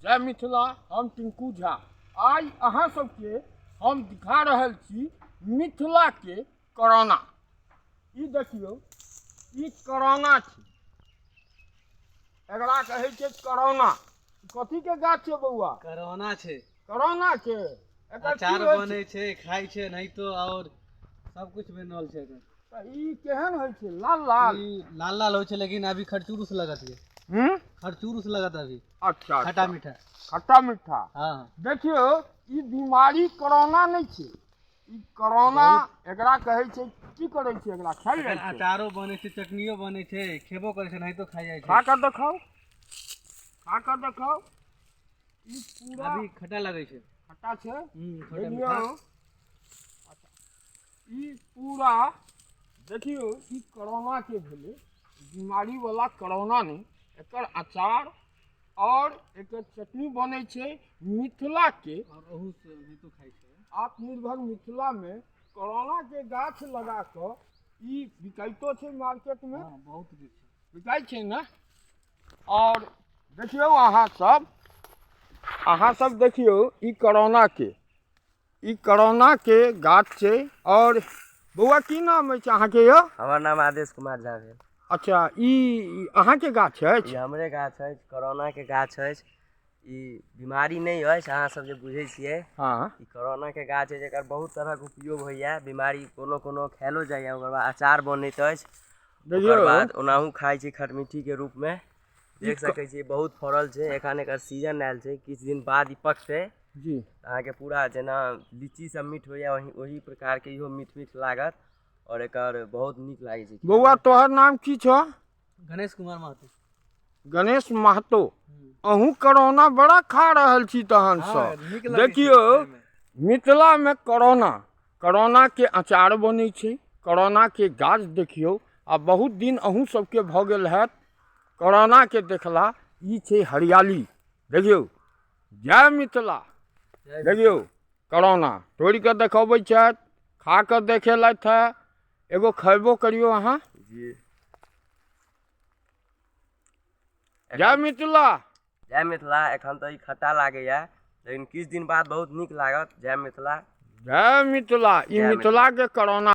जय मिथिला। हम टिंकू झा। आइ अहाँ सबके हम दिखा रहल छी मिथिला के कोरोना। ई देखियौ, ई कोरोना छी, एकरा कहै छै कोरोना। कथी के गाछ छै बौआ? कोरोना छै। कोरोना के एकर की अचार होइ छै? बनै छै, खाइ छै, नहीं तो और सब कुछ बनि रहल छै एकर। तऽ ई केहन होइ छै? लाल लाल। ई लाल लाल होइ छै, लेकिन अभी खरचूरुस लगत ये। हम्म खरचूरुस लगत अभी। अच्छा, खट्टा मीठा। खट्टा मीठा। हाँ। देखियौ, ई बीमारी कोरोना नहि छै, ई कोरोना एकरा कहै छै। की करै छै एकरा? खायल जाइ एकर छै? अचारो बनै छै, चटनियो बनै छै, खेबो करै छै, नहीं तो खाइ जाइ खा छै। कऽ देखाउ, खा कऽ देखाउ। ई पूरा अभी खट्टा लगै छै। खट्टा छै। खट्टा देखियौ मीठा। ई पूरा देखियौ, ई कोरोना के भेलै, बीमारी वाला कोरोना नहि। एकर अचार और एकर चटनी बनै छै मिथिला के। और ओहू से नहीं तो खाइ छै। आत्मनिर्भर मिथिला में कोरोना के गाछ लगा कऽ ई बिकाइतो छै मार्केट में। हाँ, बहुत बिक छै। बिकाइ छै ने? और देखियौ अहाँ सब देखियौ, ई कोरोना के गाछ छै। और बौआ, की नाम अछि अहाँके यौ? हमर नाम आदेश कुमार झा भेल। अच्छा, ई अहाँके गाछ अछि? ई हमरे गाछ अछि, कोरोना के गाछ अछि। ई बीमारी नहि अछि, अहाँ सब जे बुझै छियै। ई कोरोना के गाछ अछि। एकर बहुत तरहक उपयोग होइया। बीमारी कोनो कोनो खायलो जाइया, ओकर बाद अचार बनैत अछि, ओकर बाद ओनाहु खाइ छी खटमीठी के रूप में। देख सकै छी, बहुत फड़ल छै। एखन एकर सीजन आयल छै, किछु दिन बाद ई पकतै। अहाँके पूरा जेना लीची सब मीठ होइया, ओही ओही प्रकार के इहो मीठ मीठ लागत और एकर बहुत नीक लागै छै। बौआ, तोहर नाम की छौ? गणेश कुमार महतो। गणेश महतो, अहूँ कोरोना बड़ा खा रहल छी तहन हाँ, सँ। नीक लगै छै देखियौ, खायमे। मिथिलामे कोरोना, कोरोनाके अचार बनै छै, कोरोनाके गाछ देखियौ। आ बहुत दिन अहूँ सबके भऽ गेल हैत कोरोनाके देखला। ई छै हरियाली, देखियौ। जय मिथिला। जय। देखियौ, कोरोना तोड़ि कऽ देखबै छथि, खा कऽ देखेलथि हे। एगो खयबो करियौ अहाँ। जी। जय मिथिला। जय मिथिला। एखन तऽ ई खट्टा लागैया, लेकिन किछु दिन बाद बहुत नीक लागत। जय मिथिला। जय मिथिला। ई जय मिथिला। मिथिलाके कोरोना।